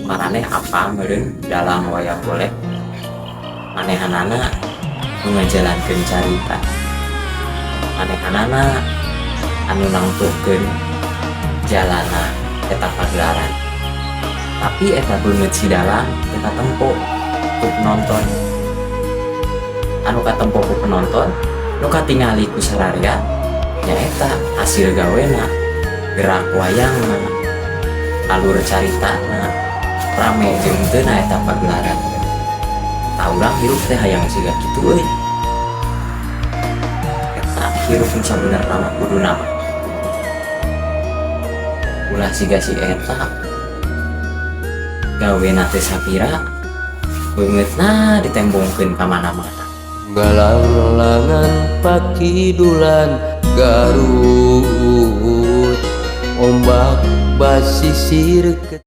Maraneh apa meureun dalang wayang golek, manehanana nu ngajalankeun carita, manehanana anu nangtukeun jalana eta pagelaran. Tapi eta beungeut si dalang teu katempo ku penonton. Anu katempo ku penonton, nu katingali ku sararea, nyaeta hasil gawena, gerak wayangna, alur caritana, rame jeung teu na eta pagelaran. Tah, urang hirup teh hayang siga kitu euy. Eta hirup nu sabenerna mah kuduna mah ulah siga si eta, gawena teh sapira, beungeutna ditembongkeun ka mana-mana. Ngalanglangan pakidulan Garut, ombak basisir ke